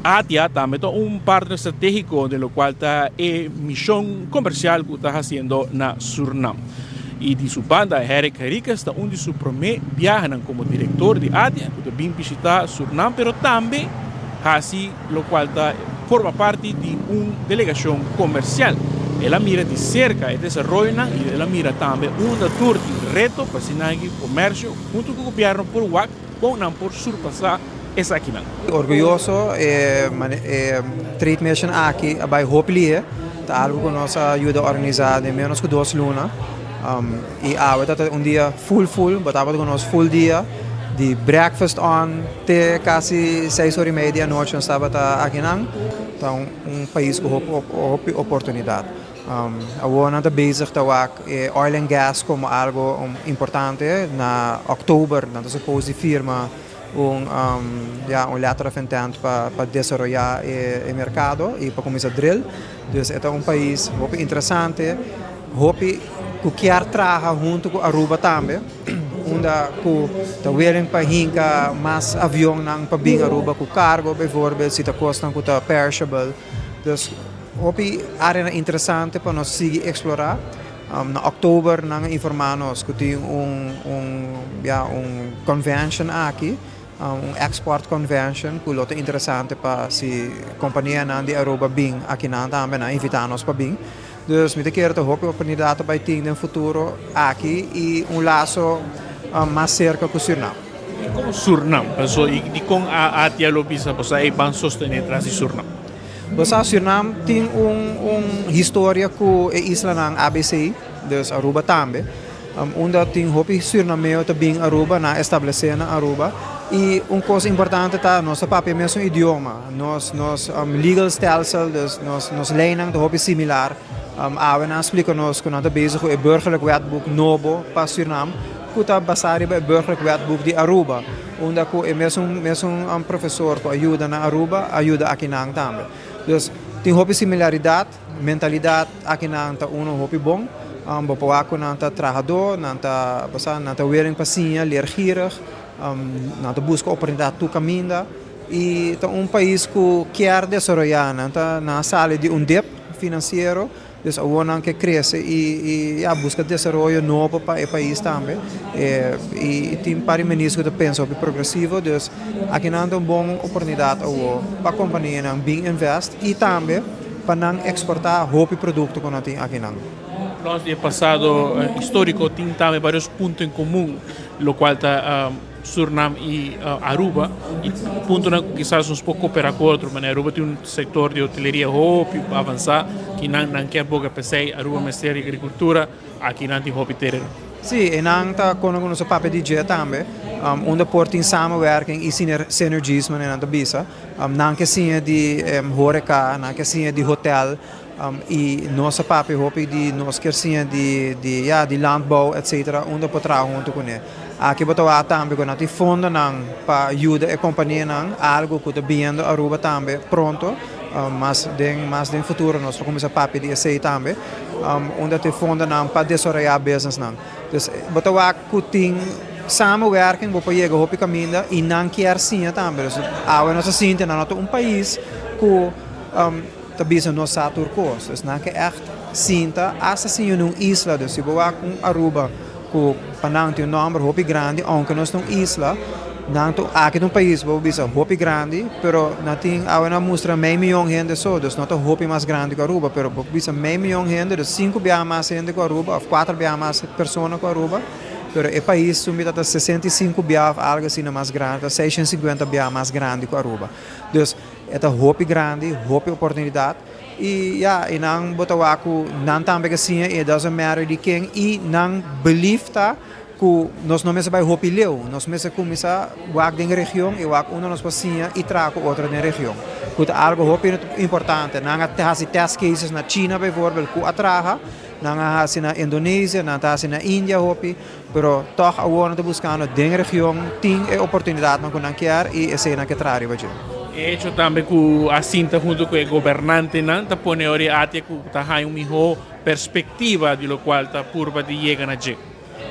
ATIA tambe ta un partner strategico den locual ta e mision comercial cu ta haciendo na Surinam. Y di su banda Herrick Henriquez ta un di su prome biahanan como director di ATIA cu ta bin bishita Surinam pero tambe haci locual ta forma parti di un delegacion comercial. El a mira di cerca e desaroyonan y el a mira tambe unda tur tin reto pa asina e comercio hunto cu gobierno por wak con nan por surpasa esakinan. Orguyoso e trade mission aki a bai hopi lihe, ta algo cu nos a yuda organisa den menos cu 2 luna y awe ta un dia full full, bo tabata cu nos full dia, di breakfast on te casi 6:30 di anochi nos tabata akinan. Ta un pais cu hopi, hopi oportunidad. Awor nan ta bezig ta wak oil and gas como algo importante. Na october nan ta suppose di firma ja, un letter of intent pa desaroya e mercado y pa cuminsa drill. Dus e ta un pais hopi interesante, hopi cu kier traha hunto cu Aruba tambe, unda cu ta willing pa hinca mas avionnan pa bin Aruba cu cargo bijvoorbeeld, si ta cosnan cu ta perishable. Dus hopi area interesante pa nos sigui explora. Na october nan a informa nos cu tin un, ja, un convention aki, un export convention cu lo ta interesante pa si companianan di Aruba bin akinan tambe, nan invita nos pa bin. Dus mi ta kere ta hopi oportunidad bay tin den futuro aki y un laso mas cerca cu Surinam. Y con Surinam? Paso y con a ATIA lo bisa pa e ban sostene tras di Surinam? Basta Surinam tin un historia cu e islanan ABC, dus Aruba tambe. Unda tin hopi Surinameo ta bin Aruba, nan establece na Aruba. Y un cos importante ta nos papia mesun idioma, nos legal stelsel, dus nos leynan ta hopi similar. Awe nan a splica nos cu nan ta bezig cu e burgerlijk wetboek nobo pa Surinam, cu ta basa riba e burgerlijk wetboek di Aruba, unda cu e mesun profesor cu a yuda na Aruba, a yuda akinan tambe. Dus tin hopi similaridad, mentalidad akinan ta uno hopi bon. Bo por wak cu nan ta trahador, nan ta, basta, nan ta willing pa siña, leergierig, nan ta busca oportunidad tur caminda y ta un pais cu kier desaroya, nan ta nan sali di un dip financiero, dus awor nan ke crece y, ja, busca desaroyo nobo pa e pais tambe. Y tin par di minister cu ta pensa hopi progresivo, dus akinan ta un bon oportunidad awor pa companianan bin invest y tambe pa nan exporta hopi producto cu nan tin akinan. Nos di pasado historico tin tambe varios punto en comun, locual ta Surinam y Aruba, y puntonan cu kisas nos por coopera cu otro. Manera Aruba tin un sector di hoteleria hopi avansa, cu nan kier boga p'esey. Aruba mester di agricultura, akinan tin hopi tereno. Si, y nan ta con nos papia di dje tambe, unda por tin samenwerking y synergies, manera nan ta bisa. Nan ke siña di horeca, nan ke siña di hotel, y nos papia hopi di nos kier siña di, ja, di landbouw, etc., unda por traha hunto cu ne. Aki bo ta wak tambe cu nan tin fondonan pa yuda e companianan, algo cu ta biniendo Aruba tambe pronto, mas den futuro nos ta cuminsa papia di esey tambe, unda tin fondonan pa desaroya businessnan. Dus bo ta wak cu tin samenwerking, bo por yega hopi caminda y nan kier siña tambe. Dus awe nos a sinti nan ta un pais cu ta bisa nos sa tur cos. Dus nan ke echt sinta, hasta siña un isla, dus si bo wak un Aruba cu pa nan tin un nomber hopi grandi, aunke nos ta un isla, nan ta aki un pais bo bisa hopi grandi, pero nan tin awe nan mustra mei miyon hende so, dus no ta hopi mas grandi cu Aruba, pero bo bisa mei miyon hende, dus 5 biaha mas hende cu Aruba, of 4 biaha mas persona cu Aruba, pero e pais sumita ta 65 biaha of algo asina mas grandi, ta 650 biaha mas grandi cu Aruba. Dus e ta hopi grandi, hopi oportunidad. Y ja, y nan bo ta wak cu nan tambe ke siña, it doesn't matter di ken, y nan belief ta cu nos no mester bay hopi leu, nos mester cuminsa wak den region y wak unda nos por siña y traha cu otro den region. Cu ta algo hopi importante. Nan a hasi test cases na China bijvoorbeeld cu a traha, nan a hasi na Indonesia, nan ta hasi na India hopi, pero toch awor nan ta buscando den region tin e oportunidadnan cu nan kier y esey nan ke traha riba dje. E hecho tambe cu a sinta hunto cu e gobernantenan ta pone ori ATIA cu ta haya un miho perspectiva di locual ta purba di yega na dje.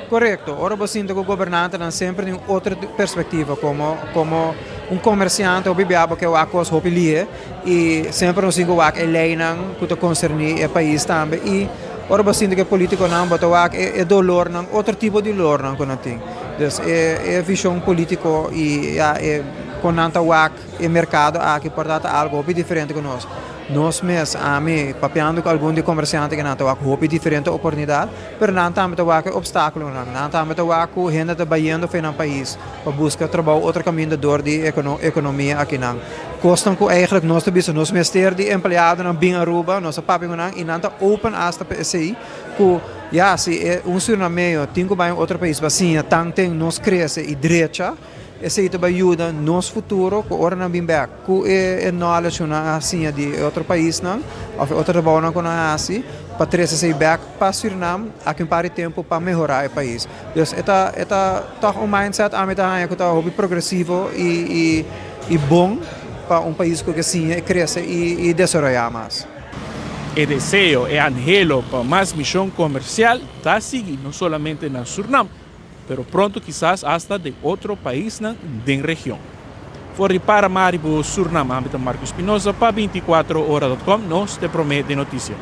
Correcto. Ora bo sinta cu gobernantenan semper tin otro perspectiva como Un komersiante hopi bia bo ke wak kos hopi lihe i semper nos tin ku wak e leinan ku ta konserní e pais tambe i ora bo sinti ku e politikonan bo ta wak e dolornan, otro tipo di dolornan ku nan tin. Dus e vishon politiko i ya e kon nan ta wak e merkado aki por ta ta algu hopi diferente ku nos. Nos mes, ami, papiando ku algun di e komersiante ku nan ta wak hopi diferente oportunidat, pero nan tambe ta wak e opstákulonan, nan tambe ta wak ku hende ta bayendo for nan pais pa buska trabou otro kaminda dor di ekonomia akinan. Kosnan ku eigentlik nos ta bisa nos mester di empleadonan bin Aruba, nos a papia ku nan i nan ta open asta pa esei ku ya si e un Surinameo tin ku bai un otro pais pa siña tanten nos krese i drecha. Esei ta bai yuda nos futuro ku ora nan bin bek ku e knowledge ku nan a siña di e otro paisnan òf e otro trabounan ku nan a hasi pa trese esei bek pa Surinam aki un par di tempu pa mehorá e pais. Dus e ta e ta tòg un mindset ami ta haña ku ta hopi progresivo i i bon pa un pais ku ke siña i krese i desaroyá mas. E deseo, e anhelo pa mas mishon komersial ta sigui no solamente na Surnam, pero pronto kisas hasta den otro paisnan den region. For di Paramaribo, Surnam, ami ta Marco Espinosa pa 24 ora dot com, nos te prome den noticia.